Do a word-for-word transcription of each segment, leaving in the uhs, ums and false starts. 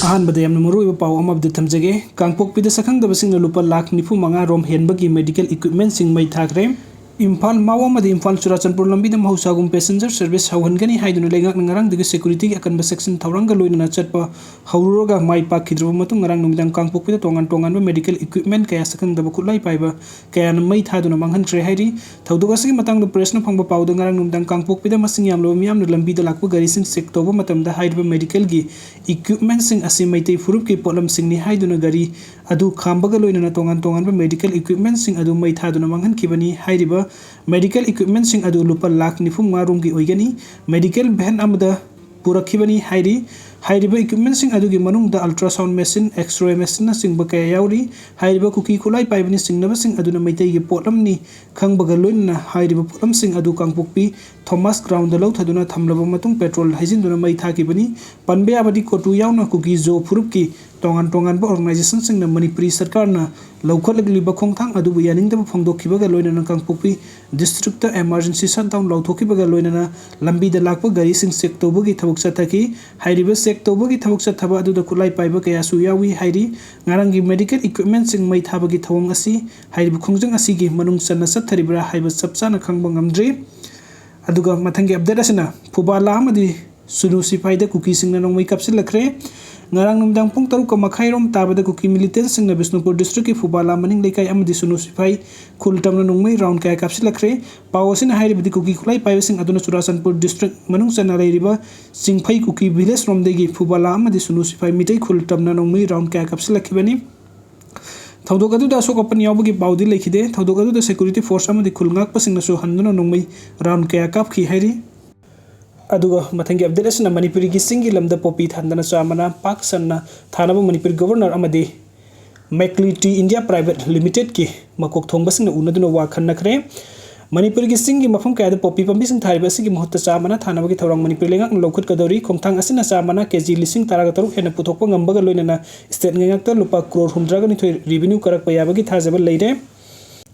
ꯑꯍꯥꯟꯕꯗ ꯌꯥꯝꯅ ꯃꯔꯨꯑꯣꯏꯕ ꯄꯥꯎ ꯑꯃ ꯑꯗꯨ ꯊꯝꯖꯒꯦ꯫ ꯀꯥꯡꯄꯣꯛꯄꯤꯗ ꯁꯛꯈꯪꯗꯕꯁꯤꯡꯅ ꯂꯨꯄꯥ ꯂꯥꯈ ꯅꯤꯐꯨ ꯃꯉꯥ ꯔꯣꯝ ꯍꯦꯟꯕꯒꯤ medical equipmentꯁꯤꯡ ꯃꯩ ꯊꯥꯈ꯭ꯔꯦ꯫ ꯏꯝꯐꯥꯜ, ꯃꯥꯎ ꯑꯃꯗꯤ ꯏꯝꯐꯥꯜ ꯆꯨꯔꯥꯆꯥꯟꯄꯨꯔ ꯂꯝꯕꯤꯗ ꯃꯍꯧꯁꯥꯒꯨꯝ passenger service ꯍꯧꯍꯟꯒꯅꯤ ꯍꯥꯏꯗꯨꯅ ꯂꯩꯉꯥꯛꯅ ꯉꯔꯥꯡꯗꯒꯤ securityꯒꯤ ꯑꯀꯟꯕ section ꯊꯧꯔꯥꯡꯒ ꯂꯣꯏꯅꯅ ꯆꯠꯄ ꯍꯧꯔꯨꯔꯒ ꯃꯥꯏ ꯄꯥꯛꯈꯤꯗ꯭ꯔꯕ ꯃꯇꯨꯡ, ꯉꯔꯥꯡ ꯅꯨꯃꯤꯗꯥꯡ ꯀꯥꯡꯄꯣꯛꯄꯤꯗ ꯇꯣꯉꯥꯟ ꯇꯣꯉꯥꯟꯕ medical equipment ꯀꯌꯥ ꯁꯛꯈꯪꯗꯕ ꯈꯨꯠꯂꯥꯏ ꯄꯥꯏꯕ ꯀꯌꯥꯅ ꯃꯩ ꯊꯥꯗꯨꯅ ꯃꯥꯡꯍꯟꯈ꯭ꯔꯦ ꯍꯥꯏꯔꯤ꯫ ꯊꯧꯗꯣꯛ ꯑꯁꯤꯒꯤ ꯃꯇꯥꯡꯗ pressꯅ ꯐꯪꯕ ꯄꯥꯎꯗ ꯉꯔꯥꯡ ꯅꯨꯃꯤꯗꯥꯡ ꯀꯥꯡꯄꯣꯛꯄꯤꯗ ꯃꯁꯤꯡ ꯌꯥꯝꯂꯕ ꯃꯤꯌꯥꯝꯅ ꯂꯝꯕꯤꯗ ꯂꯥꯛꯄ ꯒꯥꯔꯤꯁꯤꯡ check ꯇꯧꯕ ꯃꯇꯝꯗ ꯍꯥꯏꯔꯤꯕ medicalꯒꯤ equipmentꯁꯤꯡ ꯑꯁꯤ ꯃꯩꯇꯩ ꯐꯨꯔꯨꯞꯀꯤ ꯄꯣꯠꯂꯝꯁꯤꯡꯅꯤ ꯍꯥꯏꯗꯨꯅ ꯒꯥꯔꯤ ꯑꯗꯨ ꯈꯥꯝꯕꯒ ꯂꯣꯏꯅꯅ ꯇꯣꯉꯥꯟ ꯇꯣꯉꯥꯟꯕ medical equipmentꯁꯤꯡ ꯑꯗꯨ ꯃꯩ ꯊꯥꯗꯨꯅ ꯃꯥꯡꯍꯟꯈꯤꯕꯅꯤ꯫ ꯍꯥꯏꯔꯤꯕ medical equipmentꯁꯤꯡ ꯑꯗꯨ ꯂꯨꯄꯥ ꯂꯥꯈ ꯅꯤꯐꯨ ꯃꯉꯥ ꯔꯣꯝꯒꯤ ꯑꯣꯏꯒꯅꯤ꯫ Medical van ꯑꯃꯗ ꯄꯨꯔꯛꯈꯤꯕꯅꯤ ꯍꯥꯏꯔꯤ꯫ ꯍꯥꯏꯔꯤꯕ equipmentꯁꯤꯡ ꯑꯗꯨꯒꯤ ꯃꯅꯨꯡꯗ ultrasound machine, X-ray machineꯅꯆꯤꯡꯕ ꯀꯌꯥ ꯌꯥꯎꯔꯤ꯫ ꯍꯥꯏꯔꯤꯕ ꯀꯨꯀꯤ ꯈꯨꯠꯂꯥꯏ ꯄꯥꯏꯕꯅ ꯆꯤꯡꯅꯕꯁꯤꯡ ꯑꯗꯨꯅ ꯃꯩꯇꯩꯒꯤ ꯄꯣꯠꯂꯝꯅꯤ ꯈꯪꯕꯒ ꯂꯣꯏꯅꯅ ꯍꯥꯏꯔꯤꯕ ꯄꯣꯠꯂꯝꯁꯤꯡ ꯑꯗꯨ ꯀꯥꯡꯄꯣꯛꯄꯤ ꯊꯣꯃꯥꯁ groundꯗ ꯂꯧꯊꯗꯨꯅ ꯊꯝꯂꯕ ꯃꯇꯨꯡ petrol ꯍꯩꯖꯤꯟꯗꯨꯅ ꯃꯩ ꯊꯥꯈꯤꯕꯅꯤ꯫ ꯄꯟꯕ ꯌꯥꯕꯗꯤ ꯀꯣꯇꯨ ꯌꯥꯎꯅ ꯀꯨꯀꯤ ꯖꯣ ꯐꯨꯔꯨꯞꯀꯤ ꯇꯣꯉꯥꯟ ꯇꯣꯉꯥꯟꯕ organizationꯁꯤꯡꯅ ꯃꯅꯤꯄꯨꯔꯤ ꯁꯔꯀꯥꯔꯅ ꯂꯧꯈꯠꯂꯛꯂꯤꯕ ꯈꯣꯡꯊꯥꯡ ꯑꯗꯨꯕꯨ ꯌꯥꯅꯤꯡꯗꯕ ꯐꯣꯡꯗꯣꯛꯈꯤꯕꯒ ꯂꯣꯏꯅꯅ ꯀꯥꯡꯄꯣꯛꯄꯤ districtꯇ emergency shutdown ꯂꯥꯎꯊꯣꯛꯈꯤꯕꯒ ꯂꯣꯏꯅꯅ ꯂꯝꯕꯤꯗ ꯂꯥꯛꯄ ꯒꯥꯔꯤꯁꯤꯡ check ꯇꯧꯕꯒꯤ ꯊꯕꯛ ꯆꯠꯊꯈꯤ꯫ ꯍꯥꯏꯔꯤꯕ check ꯇꯧꯕꯒꯤ ꯊꯕꯛ ꯆꯠꯊꯕ ꯑꯗꯨꯗ ꯈꯨꯠꯂꯥꯏ ꯄꯥꯏꯕ ꯀꯌꯥꯁꯨ ꯌꯥꯎꯏ ꯍꯥꯏꯔꯤ꯫ ꯉꯔꯥꯡꯒꯤ medical equipmentꯁꯤꯡ ꯃꯩ ꯊꯥꯕꯒꯤ ꯊꯧꯑꯣꯡ ꯑꯁꯤ ꯍꯥꯏꯔꯤꯕ ꯈꯣꯡꯖꯪ ꯑꯁꯤꯒꯤ ꯃꯅꯨꯡ ꯆꯟꯅ ꯆꯠꯊꯔꯤꯕ꯭ꯔꯥ ꯍꯥꯏꯕ ꯆꯞ ꯆꯥꯅ ꯈꯪꯕ ꯉꯝꯗ꯭ꯔꯤ꯫ ꯑꯗꯨꯒ ꯃꯊꯪꯒꯤ update ꯑꯁꯤꯅ ꯐꯨꯕꯥꯂꯥ ꯑꯃꯗꯤ ꯁꯨꯅꯨ ꯁꯤꯐꯥꯏꯗ ꯀꯨꯀꯤꯁꯤꯡꯅ ꯅꯣꯡꯃꯩ ꯀꯥꯞꯁꯤꯜꯂꯛꯈ꯭ꯔꯦ꯫ ꯉꯔꯥꯡ ꯅꯨꯃꯤꯗꯥꯡ ꯄꯨꯡ ꯇꯔꯨꯛꯀ ꯃꯈꯥꯏꯔꯣꯝ ꯇꯥꯕꯗ ꯀꯨꯀꯤ militantꯁꯤꯡꯅ ꯕꯤꯁꯅꯨꯄꯨꯔ districtꯀꯤ ꯐꯨꯕꯥꯂꯥ ꯃꯅꯤꯡ ꯂꯩꯀꯥꯏ ꯑꯃꯗꯤ ꯁꯨꯅꯨ ꯁꯤꯐꯥꯏ ꯈꯨꯜ ꯇꯝꯅ ꯅꯣꯡꯃꯩ round ꯀꯌꯥ ꯀꯥꯞꯁꯤꯜꯂꯛꯈ꯭ꯔꯦ꯫ ꯄꯥꯎ ꯑꯁꯤꯅ ꯍꯥꯏꯔꯤꯕꯗꯤ ꯀꯨꯀꯤ ꯈꯨꯠꯂꯥꯏ ꯄꯥꯏꯕꯁꯤꯡ ꯑꯗꯨꯅ ꯆꯨꯔꯥꯆꯥꯟꯄꯨꯔ district ꯃꯅꯨꯡ ꯆꯟꯅ ꯂꯩꯔꯤꯕ ꯆꯤꯡꯐꯩ ꯀꯨꯀꯤ village ꯔꯣꯝꯗꯒꯤ ꯐꯨꯕꯥꯂꯥ ꯑꯃꯗꯤ ꯁꯨꯅꯨ ꯁꯤꯐꯥꯏ ꯃꯤꯇꯩ ꯈꯨꯜ ꯇꯝꯅ ꯅꯣꯡꯃꯩ round ꯀꯌꯥ ꯀꯥꯞꯁꯤꯜꯂꯛꯈꯤꯕꯅꯤ꯫ ꯊꯧꯗꯣꯛ ꯑꯗꯨꯗ ꯑꯁꯣꯛ ꯑꯄꯟ ꯌꯥꯎꯕꯒꯤ ꯄꯥꯎꯗꯤ ꯂꯩꯈꯤꯗꯦ꯫ ꯊꯧꯗꯣꯛ ꯑꯗꯨꯗ security force ꯑꯃꯗꯤ ꯈꯨꯜ ꯉꯥꯛꯄꯁꯤꯡꯅꯁꯨ ꯍꯟꯗꯨꯅ ꯅꯣꯡꯃꯩ round ꯀꯌꯥ ꯀꯥꯞꯈꯤ ꯍꯥꯏꯔꯤ꯫ ꯑꯗꯨꯒ ꯃꯊꯪꯒꯤ update ꯑꯁꯤꯅ ꯃꯅꯤꯄꯨꯔꯒꯤ ꯆꯤꯡꯒꯤ ꯂꯝꯗ ꯄꯣꯄꯤ ꯊꯥꯗꯅ ꯆꯥ ꯃꯅꯥ ꯄꯥꯛ ꯁꯟꯅ ꯊꯥꯅꯕ ꯃꯅꯤꯄꯨꯔ governor ꯑꯃꯗꯤ ꯃꯦꯛꯂꯤ ꯇꯤ ꯏꯟꯗꯤꯌꯥ ꯄ꯭ꯔꯥꯏꯚꯦꯠ ꯂꯤꯃꯤꯇꯦꯗꯀꯤ ꯃꯀꯣꯛ ꯊꯣꯡꯕꯁꯤꯡꯅ ꯎꯅꯗꯨꯅ ꯋꯥ ꯈꯟꯅꯈ꯭ꯔꯦ꯫ ꯃꯅꯤꯄꯨꯔꯒꯤ ꯆꯤꯡꯒꯤ ꯃꯐꯝ ꯀꯌꯥꯗ ꯄꯣꯄꯤ ꯄꯥꯝꯕꯤꯁꯤꯡ ꯊꯥꯔꯤꯕ ꯑꯁꯤꯒꯤ ꯃꯍꯨꯠꯇ ꯆꯥ ꯃꯅꯥ ꯊꯥꯅꯕꯒꯤ ꯊꯧꯔꯥꯡ ꯃꯅꯤꯄꯨꯔ ꯂꯩꯉꯥꯛꯅ ꯂꯧꯈꯠꯀꯗꯧꯔꯤ꯫ ꯈꯣꯡꯊꯥꯡ ꯑꯁꯤꯅ ꯆꯥ ꯃꯅꯥ ꯀꯦ ꯖꯤ ꯂꯤꯁꯤꯡ ꯇꯔꯥꯒ ꯇꯔꯨꯛ ꯍꯦꯟꯅ ꯄꯨꯊꯣꯛꯄ ꯉꯝꯕꯒ ꯂꯣꯏꯅꯅ state ꯉꯩꯉꯥꯛꯇ ꯂꯨꯄꯥ ꯀ꯭ꯔꯣꯔ ꯍꯨꯝꯗ꯭ꯔꯥꯒ ꯅꯤꯊꯣꯏ revenue ꯀꯥꯔꯛꯄ ꯌꯥꯕꯒꯤ ꯊꯥꯖꯕ ꯂꯩꯔꯦ꯫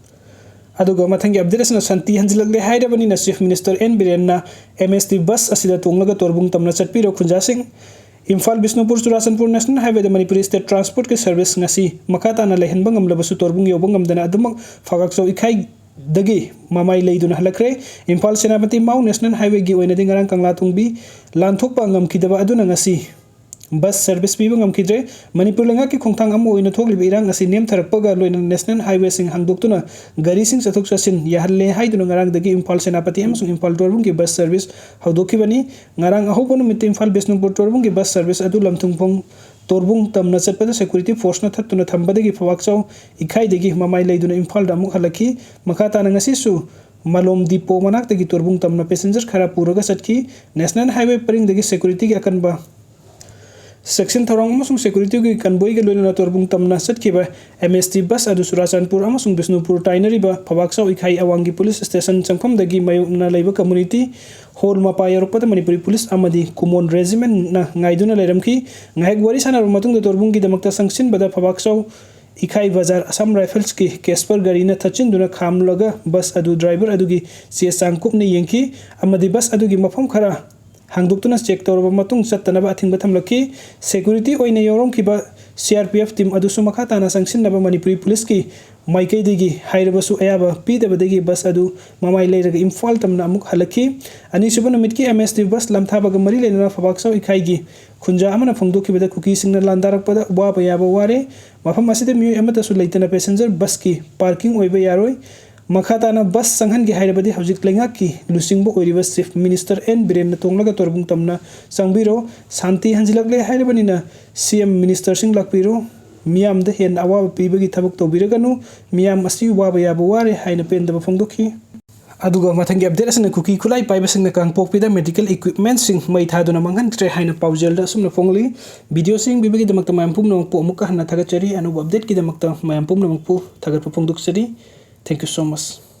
ꯑꯗꯨꯒ ꯃꯊꯪꯒꯤ update ꯑꯁꯤꯅ ꯁꯥꯟꯇꯤ ꯍꯟꯖꯤꯜꯂꯛꯂꯦ ꯍꯥꯏꯔꯕꯅꯤꯅ Chief Minister ꯑꯦꯟ ꯕꯤꯔꯦꯟꯅ M S T bus ꯑꯁꯤꯗ ꯇꯣꯡꯂꯒ ꯇꯣꯔꯕꯨꯡ ꯇꯝꯅ ꯆꯠꯄꯤꯔꯣ ꯈꯨꯟꯖꯥꯁꯤꯡ꯫ ꯏꯝꯐꯥꯜ ꯕꯤꯁꯅꯨꯄꯨꯔ ꯆꯨꯔꯥꯆꯥꯟꯄꯨꯔ ꯅꯦꯁꯅꯦꯜ ꯍꯥꯏꯋꯦꯗ ꯃꯅꯤꯄꯨꯔꯤ ꯁ꯭ꯇꯦꯠ ꯇ꯭ꯔꯥꯟꯁꯄꯣꯔꯠꯀꯤ ꯁꯔꯚꯤꯁ ꯉꯁꯤ ꯃꯈꯥ ꯇꯥꯅ ꯂꯩꯍꯟꯕ ꯉꯝꯂꯕꯁꯨ ꯇꯣꯔꯕꯨꯡ ꯌꯧꯕ ꯉꯝꯗꯅ ꯑꯗꯨꯃꯛ ꯐꯒꯥꯛꯆꯧ ꯏꯈꯥꯏꯗꯒꯤ ꯃꯃꯥꯏ ꯂꯩꯗꯨꯅ ꯍꯜꯂꯛꯈ꯭ꯔꯦ꯫ ꯏꯝꯐꯥꯜ ꯁꯦꯅꯥꯄꯇꯤ ꯃꯥꯎ ꯅꯦꯁꯅꯦꯜ ꯍꯥꯏꯋꯦꯒꯤ ꯑꯣꯏꯅꯗꯤ ꯉꯔꯥꯡ ꯀꯪꯂꯥ ꯇꯣꯡꯕꯤ ꯂꯥꯟꯊꯣꯛꯄ ꯉꯝꯈꯤꯗꯕ ꯑꯗꯨꯅ ꯉꯁꯤ ꯕꯁ ꯁꯔꯚꯤꯁ ꯄꯤꯕ ꯉꯝꯈꯤꯗ꯭ꯔꯦ꯫ ꯃꯅꯤꯄꯨꯔ ꯂꯩꯉꯥꯛꯀꯤ ꯈꯣꯡꯊꯥꯡ ꯑꯃ ꯑꯣꯏꯅ ꯊꯣꯛꯂꯤꯕ ꯏꯔꯥꯡ ꯑꯁꯤ ꯅꯦꯝꯊꯔꯛꯄꯒ ꯂꯣꯏꯅꯅ ꯅꯦꯁꯅꯦꯜ ꯍꯥꯏꯋꯦꯁꯤꯡ ꯍꯥꯡꯗꯣꯛꯇꯨꯅ ꯒꯥꯔꯤꯁꯤꯡ ꯆꯠꯊꯣꯛ ꯆꯠꯁꯤꯟ ꯌꯥꯍꯜꯂꯦ ꯍꯥꯏꯗꯨꯅ ꯉꯔꯥꯡꯗꯒꯤ ꯏꯝꯐꯥꯜ ꯁꯦꯅꯥꯄꯇꯤ ꯑꯃꯁꯨꯡ ꯏꯝꯐꯥꯜ ꯇꯣꯔꯕꯨꯡꯒꯤ ꯕꯁ ꯁꯔꯚꯤꯁ ꯍꯧꯗꯣꯛꯈꯤꯕꯅꯤ꯫ ꯉꯔꯥꯡ ꯑꯍꯧꯕ ꯅꯨꯃꯤꯠꯇ ꯏꯝꯐꯥꯜ ꯕꯤꯁꯅꯨꯄꯨꯔ ꯇꯣꯔꯕꯨꯡꯒꯤ ꯕꯁ ꯁꯔꯚꯤꯁ ꯑꯗꯨ ꯂꯝꯊꯨꯡꯐꯝ ꯇꯣꯔꯕꯨꯡ ꯇꯝꯅ ꯆꯠꯄꯗ ꯁꯦꯀ꯭ꯌꯨꯔꯤꯇꯤ ꯐꯣꯔꯁꯅ ꯊꯠꯇꯨꯅ ꯊꯝꯕꯗꯒꯤ ꯐꯋꯥꯛꯆꯥꯎ ꯏꯈꯥꯏꯗꯒꯤ ꯃꯃꯥꯏ ꯂꯩꯗꯨꯅ ꯏꯝꯐꯥꯜꯗ ꯑꯃꯨꯛ ꯍꯜꯂꯛꯈꯤ꯫ ꯃꯈꯥ ꯇꯥꯅ ꯉꯁꯤꯁꯨ ꯃꯂꯣꯝ ꯗꯤꯄꯣ ꯃꯅꯥꯛꯇꯒꯤ ꯇꯣꯔꯕꯨꯡ ꯇꯝꯅ ꯄꯦꯁꯦꯟꯖꯔ ꯈꯔ ꯄꯨꯔꯒ ꯆꯠꯈꯤ꯫ ꯅꯦꯁꯅꯦꯜ ꯍꯥꯏꯋꯦ ꯄꯔꯤꯡꯗꯒꯤ ꯁꯦꯀ꯭ꯌꯨꯔꯤꯇꯤꯒꯤ ꯑꯀꯟꯕ ꯆꯦꯛꯁꯤꯟ ꯊꯧꯔꯥꯡ ꯑꯃꯁꯨꯡ ꯁꯦꯀ꯭ꯌꯨꯔꯤꯇꯤꯒꯤ ꯀꯟꯚꯣꯏꯒ ꯂꯣꯏꯅꯅ ꯇꯣꯔꯕꯨꯡ ꯇꯝꯅ ꯆꯠꯈꯤꯕ ꯑꯦꯝ ꯑꯦꯁ ꯇꯤ ꯕꯁ ꯑꯗꯨ ꯆꯨꯔꯥꯆꯥꯟꯄꯨꯔ ꯑꯃꯁꯨꯡ ꯕꯤꯁꯅꯨꯄꯨꯔ ꯇꯥꯏꯅꯔꯤꯕ ꯐꯋꯥꯛꯆꯥꯎ ꯏꯈꯥꯏ ꯑꯋꯥꯡꯒꯤ ꯄꯨꯂꯤꯁ ꯁ꯭ꯇꯦꯁꯟ ꯆꯪꯐꯝꯗꯒꯤ ꯃꯥꯌꯣꯛꯅꯅ ꯂꯩꯕ ꯀꯝꯃꯨꯅꯤꯇꯤ ꯍꯣꯜ ꯃꯄꯥ ꯌꯧꯔꯛꯄꯗ ꯃꯅꯤꯄꯨꯔꯤ ꯄꯨꯂꯤꯁ ꯑꯃꯗꯤ ꯀꯨꯃꯣꯟ ꯔꯦꯖꯤꯃꯦꯟꯠꯅ ꯉꯥꯏꯗꯨꯅ ꯂꯩꯔꯝꯈꯤ꯫ ꯉꯥꯏꯍꯥꯛ ꯋꯥꯔꯤ ꯁꯥꯟꯅꯔꯕ ꯃꯇꯨꯡꯗ ꯇꯣꯔꯕꯨꯡꯒꯤꯗꯃꯛꯇ ꯆꯪꯁꯤꯟꯕꯗ ꯐꯋꯥꯛꯆꯥꯎ ꯏꯈꯥꯏ ꯕꯖꯥꯔ ꯑꯁꯥꯝ ꯔꯥꯏꯐꯜꯁꯀꯤ ꯀꯦꯁꯄꯔ ꯒꯥꯔꯤꯅ ꯊꯠꯆꯤꯟꯗꯨꯅ ꯈꯥꯝꯂꯒ ꯕꯁ ꯑꯗꯨ ꯗ꯭ꯔꯥꯏꯚꯔ ꯑꯗꯨꯒꯤ ꯆꯦ ꯆꯥꯡ ꯀꯨꯞꯅ ꯌꯦꯡꯈꯤ ꯑꯃꯗꯤ ꯕꯁ ꯑꯗꯨꯒꯤ ꯃꯐꯝ ꯈꯔ ꯍꯥꯡꯗꯣꯛꯇꯨꯅ ꯆꯦꯛ ꯇꯧꯔꯕ ꯃꯇꯨꯡ ꯆꯠꯇꯅꯕ ꯑꯊꯤꯡꯕ ꯊꯝꯂꯛꯈꯤ꯫ ꯁꯦꯀ꯭ꯌꯨꯔꯤꯇꯤ ꯑꯣꯏꯅ ꯌꯥꯎꯔꯝꯈꯤꯕ C R P F team ꯑꯗꯨꯁꯨ ꯃꯈꯥ ꯇꯥꯅ ꯆꯪꯁꯤꯟꯅꯕ ꯃꯅꯤꯄꯨꯔꯤ ꯄꯨꯂꯤꯁꯀꯤ ꯃꯥꯏꯀꯩꯗꯒꯤ ꯍꯥꯏꯔꯕꯁꯨ ꯑꯌꯥꯕ ꯄꯤꯗꯕꯗꯒꯤ ꯕꯁ ꯑꯗꯨ ꯃꯃꯥꯏ ꯂꯩꯔꯒ ꯏꯝꯐꯥꯜ ꯇꯝꯅ ꯑꯃꯨꯛ ꯍꯜꯂꯛꯈꯤ꯫ ꯑꯅꯤꯁꯨꯕ ꯅꯨꯃꯤꯠꯀꯤ ꯑꯦꯝ ꯑꯦꯁ ꯇꯤ ꯕꯁ ꯂꯝꯊꯥꯕꯒ ꯃꯔꯤ ꯂꯩꯅꯅ ꯐꯋꯥꯛꯆꯥꯎ ꯏꯈꯥꯏꯒꯤ ꯈꯨꯟꯖꯥ ꯑꯃꯅ ꯐꯣꯡꯗꯣꯛꯈꯤꯕꯗ ꯀꯨꯀꯤꯁꯤꯡꯅ ꯂꯥꯟꯗꯥꯔꯛꯄꯗ ꯋꯥꯕ ꯌꯥꯕ ꯋꯥꯔꯦ꯫ ꯃꯐꯝ ꯑꯁꯤꯗ ꯃꯤꯑꯣꯏ ꯑꯃꯠꯇꯁꯨ ꯂꯩꯇꯅ ꯄꯦꯁꯦꯟꯖꯔ ꯕꯁꯀꯤ ꯄꯥꯔꯀꯤꯡ ꯑꯣꯏꯕ ꯌꯥꯔꯣꯏ꯫ ꯃꯈꯥ ꯇꯥꯅ ꯕꯁ ꯆꯪꯍꯟꯒꯦ ꯍꯥꯏꯔꯕꯗꯤ ꯍꯧꯖꯤꯛ ꯂꯩꯉꯥꯛꯀꯤ ꯂꯨꯆꯤꯡꯕ ꯑꯣꯏꯔꯤꯕ ꯆꯤꯐ ꯃꯤꯅꯤꯁꯇꯔ ꯑꯦꯟ ꯕꯤꯔꯦꯟꯅ ꯇꯣꯡꯂꯒ ꯇꯣꯔꯕꯨꯡ ꯇꯝꯅ ꯆꯪꯕꯤꯔꯣ꯫ ꯁꯥꯟꯇꯤ ꯍꯟꯖꯤꯜꯂꯛꯂꯦ ꯍꯥꯏꯔꯕꯅꯤꯅ ꯁꯤ ꯑꯦꯝ ꯃꯤꯅꯤꯁꯇꯔꯁꯤꯡ ꯂꯥꯛꯄꯤꯔꯣ꯫ ꯃꯤꯌꯥꯝꯗ ꯍꯦꯟꯅ ꯑꯋꯥꯕ ꯄꯤꯕꯒꯤ ꯊꯕꯛ ꯇꯧꯕꯤꯔꯒꯅꯨ꯫ ꯃꯤꯌꯥꯝ ꯑꯁꯤ ꯋꯥꯕ ꯌꯥꯕ ꯋꯥꯔꯦ ꯍꯥꯏꯅ ꯄꯦꯟꯗꯕ ꯐꯣꯡꯗꯣꯛꯈꯤ꯫ ꯑꯗꯨꯒ ꯃꯊꯪꯒꯤ ꯑꯞꯗꯦꯠ ꯑꯁꯤꯅ ꯀꯨꯀꯤ ꯈꯨꯠꯂꯥꯏ ꯄꯥꯏꯕꯁꯤꯡꯅ ꯀꯥꯡꯄꯣꯛꯄꯤꯗ ꯃꯦꯗꯤꯀꯦꯜ ꯏꯀ꯭ꯋꯤꯞꯃꯦꯟꯠꯁꯤꯡ ꯃꯩ ꯊꯥꯗꯨꯅ ꯃꯥꯡꯍꯟꯈ꯭ꯔꯦ ꯍꯥꯏꯅ ꯄꯥꯎꯖꯦꯜꯗ ꯑꯁꯨꯝꯅ ꯐꯣꯡꯂꯤ꯫ ꯚꯤꯗꯤꯑꯣꯁꯤ ꯌꯦꯡꯕꯤꯕꯒꯤꯗꯃꯛꯇ ꯃꯌꯥꯝ ꯄꯨꯝꯅꯃꯛꯄꯨ ꯑꯃꯨꯛꯀ ꯍꯟꯅ ꯊꯥꯒꯠꯆꯔꯤ꯫ ꯑꯅꯧꯕ ꯑꯞꯗꯦꯠꯀꯤꯗꯃꯛꯇ ꯃꯌꯥꯝ ꯄꯨꯝꯅꯃꯛꯄꯨ ꯊꯥꯒꯠꯄ ꯐꯣꯡꯗꯣꯛꯆꯔꯤ꯫ Thank you so much.